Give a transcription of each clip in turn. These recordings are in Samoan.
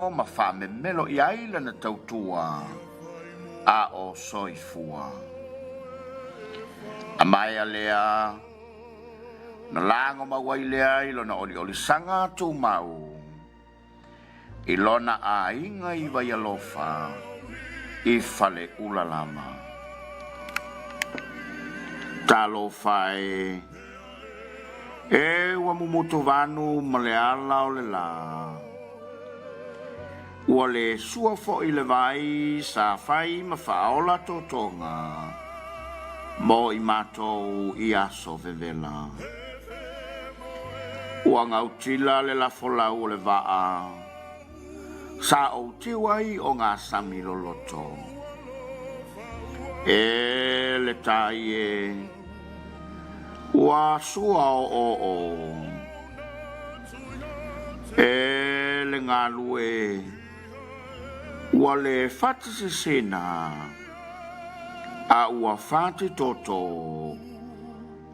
Ma faamemelo i ai lana tautua a o soifua. A maea lea, na lago mau ai lea i lona oliolisaga tumau i lona aiga i Vaialofa i Faleula lava. Talofa e, e ua mumutu vanu ma le ala o le lā. Ua le sua foi le vai sa fai ma faaola totoga mo i matou i aso vevela. Ua gautila le lafolau o le vaa sa ou tiu ai o gasami loloto. E le tai e, ua sua o oo. E le galu e, ua le fati sisina, a ua fati toto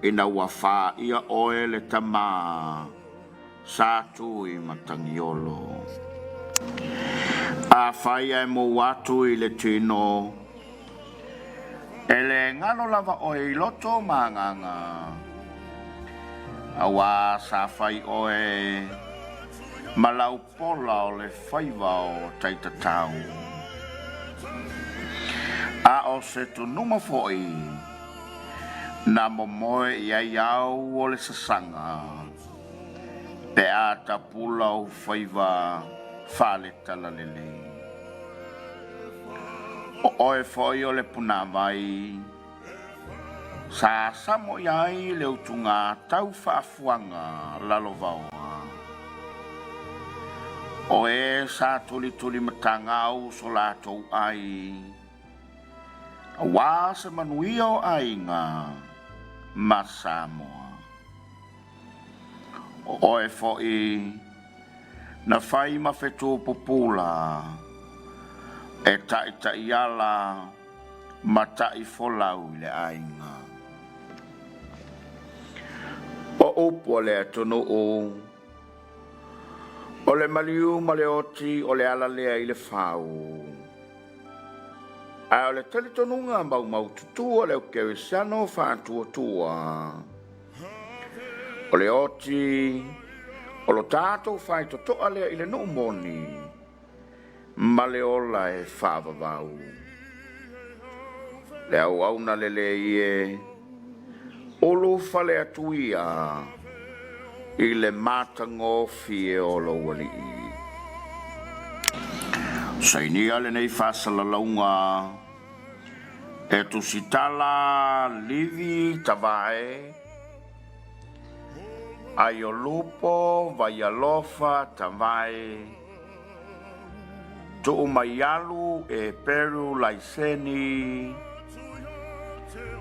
ina ua faia oe le tama sa tui matagiolo. Afai ae mou atu i le tino, e le galo lava oe i loto ma agaga, auā sa fai oe ma laupola o le faiva o taitatau. A o se tunuma foi na momoe i ai au o le sasaga, pe a tapula ou faiva faale-talalelei. O oe foi o le punāwai, sa samo i ai le utuga tau faafuaga lalovaoa. O e sa tulituli matagau so latou ai, auā se manuia o aiga ma Samoa. O oe foi na fai ma fetu pupula e taitaiala ma taifolau i le aiga. O upu a le atunuu, o le maliu ma le oti o le ala lea i le fau. Ae o le talitonuga maumaututu a le aukerisiano faatuatua, o le oti o lo tatou faitotoa lea i le nuu moni ma le ola e faavavau. Le auauna lelei e, ulufale atu ia i le matagofie o lou alii. Sainia lenei faasalalauga e Tusitala Livi Tavae, Aiolupo Vaialofa Tavae, Tuumaialu e Peru Laiseni,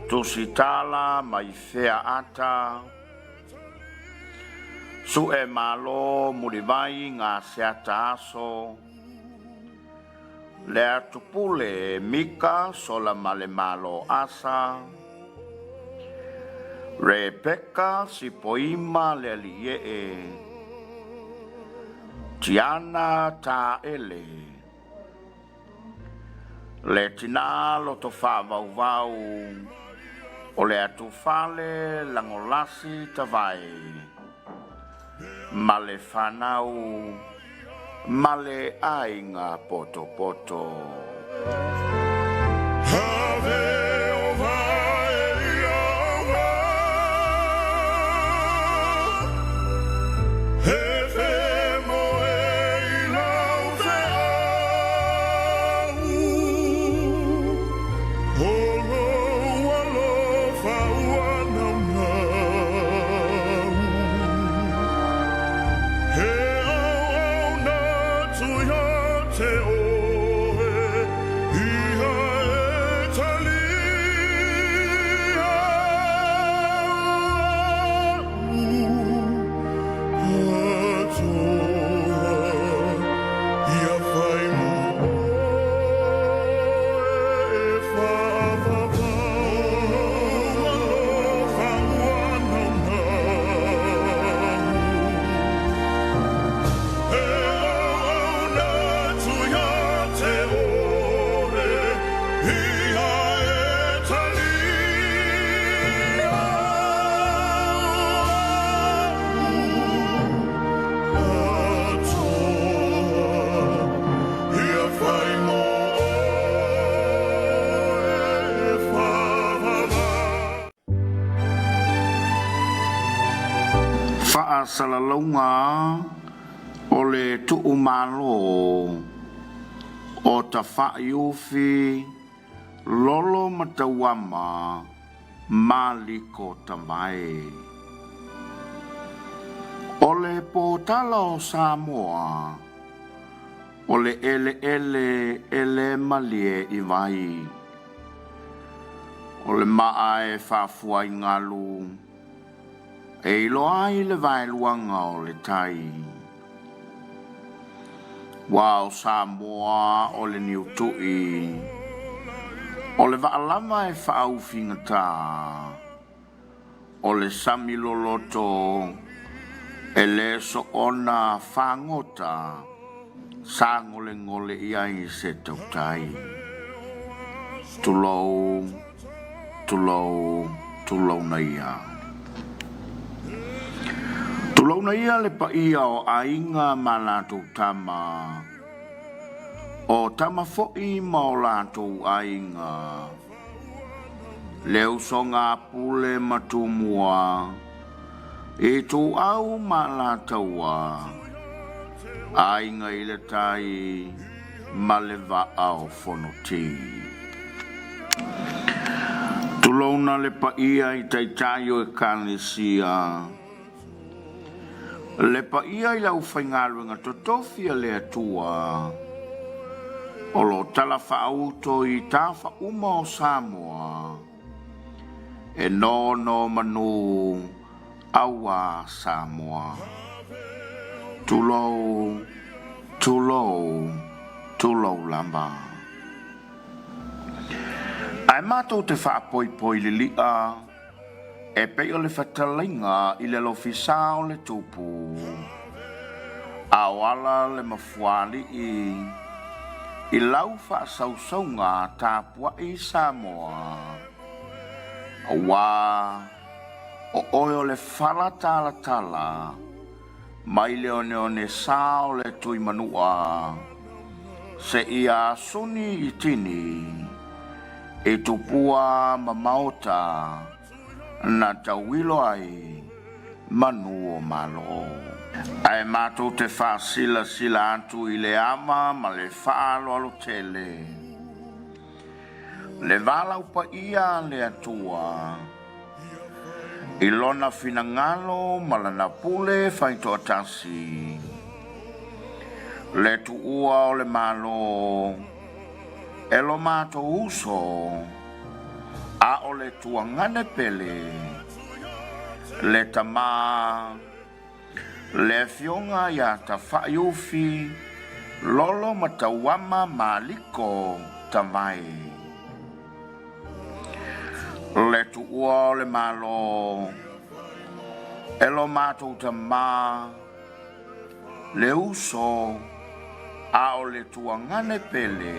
Tusitala Maifea Ata, Suʻe Malo Mulivai Gaseata Aso, Leatupule Mika Solamalemalo Asa, Rebecca Sipoima Lealiiee, Tiana Taele, Le tinā loto faavauvau o le atufale lagolasi Tavae ma le fanau ma le aiga potopoto. Faasalalauga o le Tuumalo o Tafa'iufi Lolo ma Tauama Maliko Tavae. O le potala o Samoa, o le eleele e le malie i vai. O le maa e faafua i galu, e iloa ai le vaeluaga o le tai. Ua o Samoa o le niutu'i, o le vaa lava e faaufigatā, o le sami loloto e le soona fagota sagolegole i ai se tautai. Tulou, tulou, tulouna ia. Tulouna ia le paia o aiga ma latou tama, o tama foi ma o latou aiga, le usoga a Pule ma Tumua, Ituau ma Alataua, Aiga i le Tai ma le Vaa o Fonoti. Tulouna le paia i taitai o Ekalesia, le paia i le aufaigaluega totofi a le Atua o lo o talafaauto i tafa uma o Samoa e nonomanu auā Samoa. Tulou, tulou, tulou lava. Ae matou te faapoipoi lili'a e pei o le fetalaiga i le alofisa o le Tupu, a o ala le mafuaalii i lau faasausauga tapua'i Samoa, auā o oe o le fala talatala mai le oneone sā o le Tuimanua seia suni i tini i tupua ma maota na tauilo ai manu o Malo. Ae matou te faasilasila atu i le ava ma le faaaloalo tele le valaau paia a le Atua i Lona finagalo ma Lana pule faitoatasi, le tuua o le Malo e lo matou uso, a o le tuagane pele, le Tamā, le Afioga ia Tafa'iufi Lolo ma Tauama Maliko Tavae. Le tuua o le Malo e lo matou tamā, le uso, a o le tuagane pele,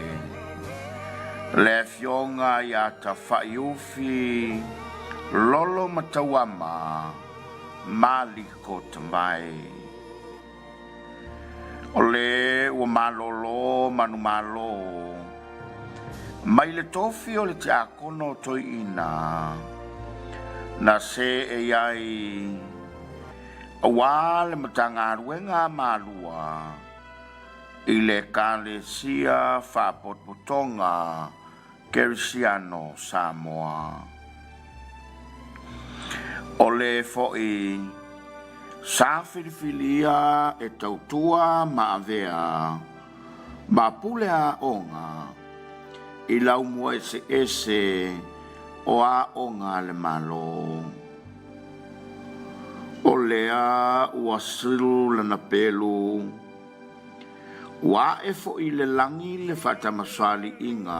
le Afioga ia Tafa'iufi Lolo ma Tauama Maliko Tavae. O le ua malōlō manumalo mai le tofi o le tiakono toeaina na seei ai auā le Matagaluega a Malua i le Ekalesia Faapotopotoga Kerisiano Samoa. O le foi sa filifilia e tautua ma avea ma pule aoga i laumua eseese o aoga a le Malo. O lea ua sulu lana pelu Ua ae foi i le lagi le faatamasoaliiga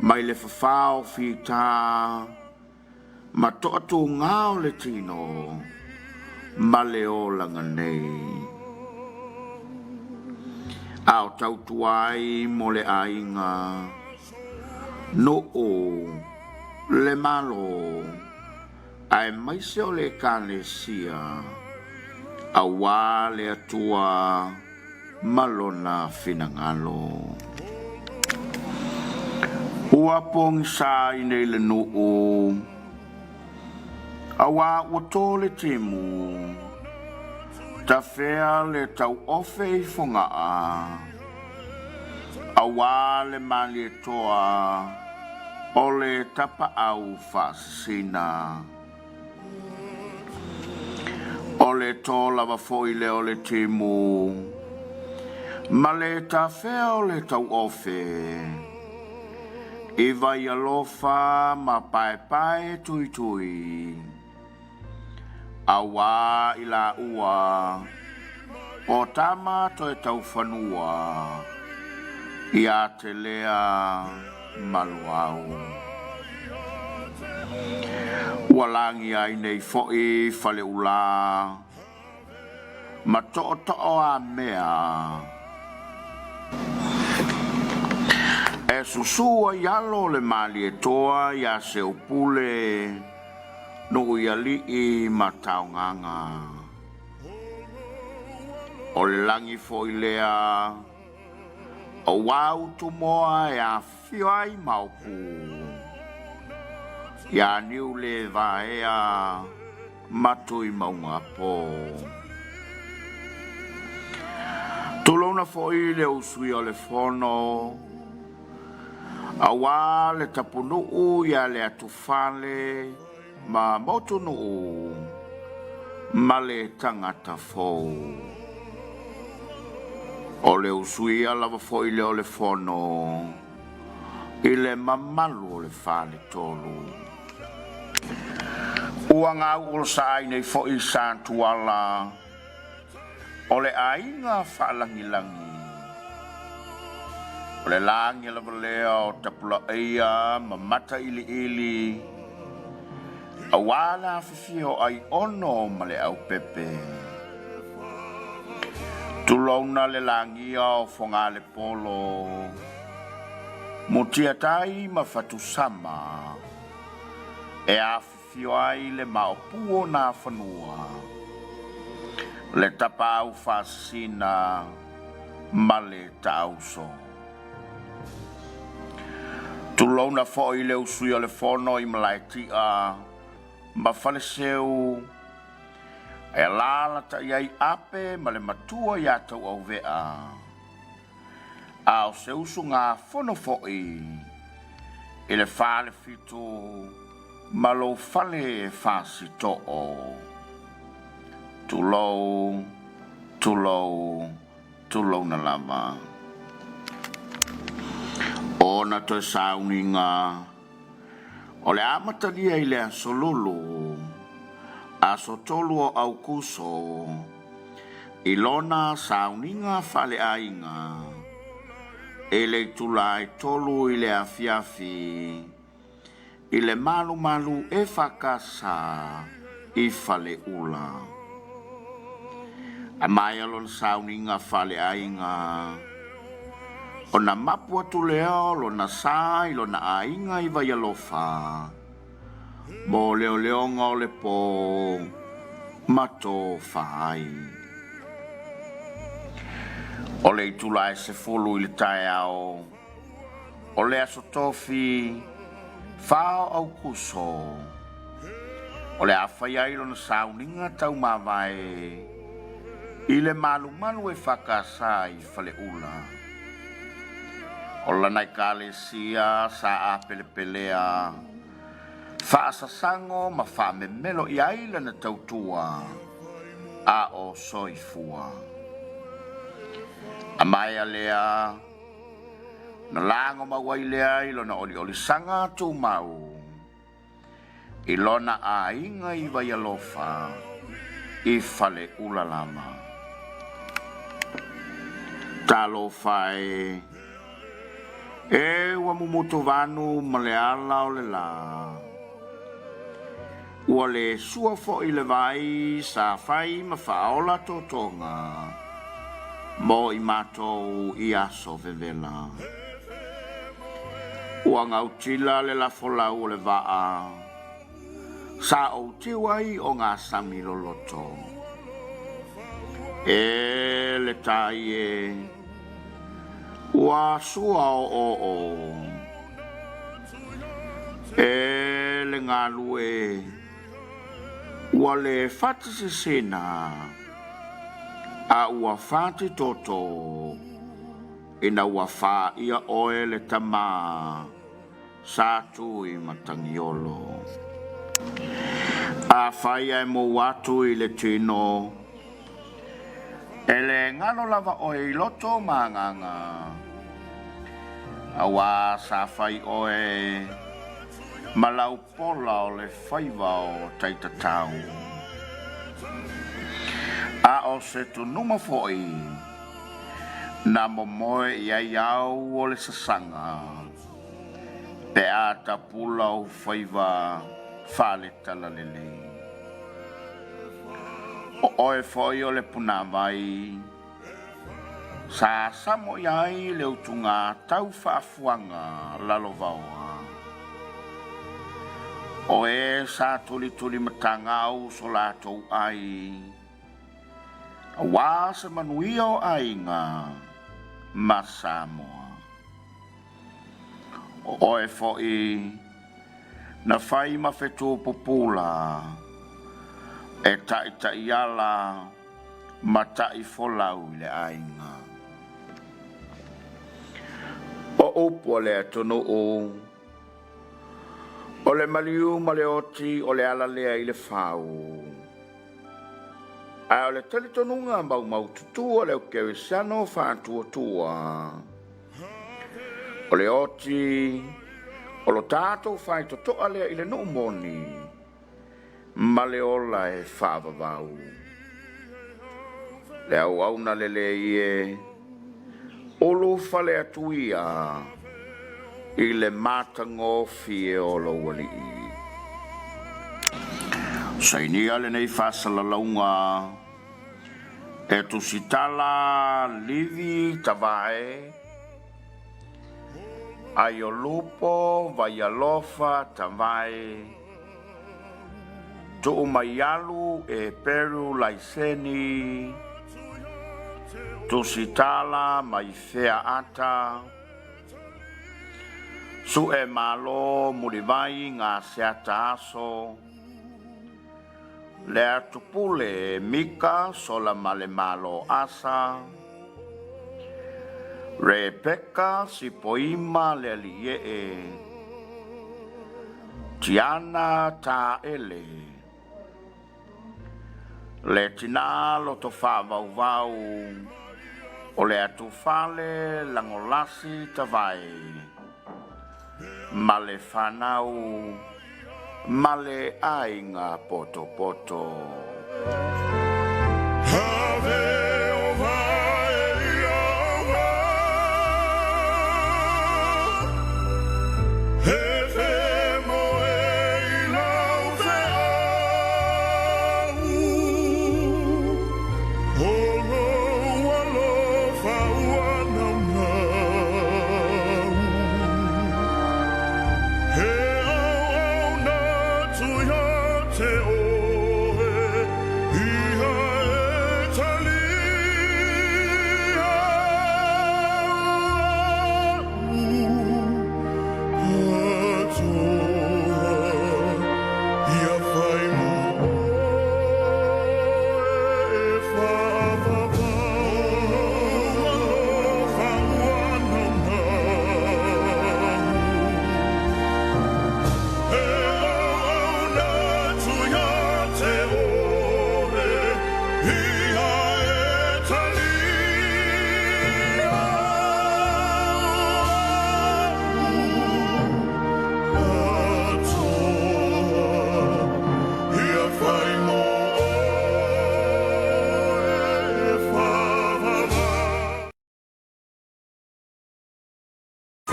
mai le fafao fita ma toatugā o le tino ma le olaga nei. A o tautua ai mo le aiga, nuu, le Malo, aemaise o le Ekalesia, auā le Atua ma Lona finagalo. Ua pogisa ai nei le nuu, Auā ua tō le timu, tafea le tauofe i Fogaa, auā le Malietoa o le tapaau faasisina. O le tō lava foi lea o le timu ma le tafea o le tauofe i Vaialofa ma Paepaetuitui, auā i laua o tama toe taufanua ia Telea ma Loau. Ua lagia ai nei foi Faleula ma Tootooamea e susu ai alo le Malietoa iā Seupule, Nuuialii ma Taogaga. O le lagi foi lea Auā Utumoa e afifio ai Maopu iā Niulevaea ma Tuimaugapo. Tulouna foi le usuia o le fono, auā le tapunuu iā Leatufale ma Motunuu ma le tagata fou. O le usuia lava foi lea o le fono i le mamalu o le Faletolu. Ua gauolosa ai nei foi Satuala o le aiga faalagilagi. O le lagi lava lea o Tapulaia ma Matailiili, auā le afifio o Aiono ma le Aupepe. Tulouna le lagia o Fogalepolo, Mutiatai ma Fatusama, e afifio ai le maopu o Nafanua, le tapaau faasisina ma le taauso. Tulouna foi le usui o le fono i Malaetia ma Faleseu, e alaalatai ai Ape ma le matua iā Tauauvea, a o se usugafono foi i le Falefitu ma lou fale Fasitoo. Tulou, tulou, tulouna lava. Ona toe sauniga o le amatalia i le aso Lulu, aso 3 o Aukuso, i lona sauniga faaleaiga i le itula e 3 i le afiafi i le malumalu EFKS i Faleula. A maea lona sauniga faaleaiga, ona mapu atu lea o lona sa i lona aiga i Vaialofa mo leoleoga o le pō ma tofa ai. O le itula e 10 i le taeao o le aso Tofi 4 o Aukuso, o le a fai ai lona sauniga taumavae i le malumalu EFKS i Faleula. O lana ekalesia sa apelepelea faasasago ma faamemelo i ai lana tautua a o soifua. A maea lea, na lago mau ai lea i lona oliolisaga tumau i lona aiga i Vaialofa i Faleula lava. Talofa e, e ua mumutu vanu ma le ala o le lā. Ua le sua foi le vai sa fai ma faaola totoga mo i matou i aso vevela. Ua gautila le lafolau o le vaa sa ou tiu ai o gasami loloto. E le tai e, ua sua o oo. E le galu e, Ua le fati sesena a ua fati toto ina ua faia oe le tama sa tui matagiolo. Afai ae mou atu i le tino, e le galo lava oe i loto ma agaga, auā sa fai oe ma lau pola o le faiva o taitatau. A o se tunuma foi na momoe i ai au o le sasaga, pe a tapula ou faiva faale-talalelei. O oe foi o le punāwai, sa samo i ai le utuga tau faafuaga lalovaoa. O e sa tulituli matagau so latou ai, auā se manuia o aiga ma Samoa. O oe foi na fai ma fetu pupula e taitaiala ma taifolau i le aiga. O upu a le atunuu, o le maliu ma le oti o le ala lea i le fau. Ae o le talitonuga maumaututu a le Aukerisiano faatuatua, o le oti o lo tatou faitotoa lea i le nuu moni ma le ola e faavavau. Le auauna lelei e, ulufale atu ia i le matagofie o lou Alii. Sainia lenei faasalalauga e Tusitala Livi Tavae, Aiolupo Vaialofa Tavae, Tuumaialu e Peru Laiseni, Tusitala Maifea Ata, Suʻe Malo Mulivai Gaseata Aso, Leatupule Mika Solamalemalo Asa, Rebecca Sipoima Lealiiee, Tiana Taele, Le tinā loto faavauvau o le atufale lagolasi Tavae ma le fanau ma le aiga potopoto.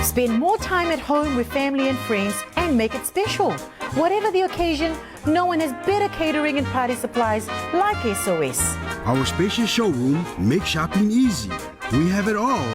Spend more time at home with family and friends and make it special. Whatever the occasion, no one has better catering and party supplies like SOS. Our spacious showroom makes shopping easy. We have it all.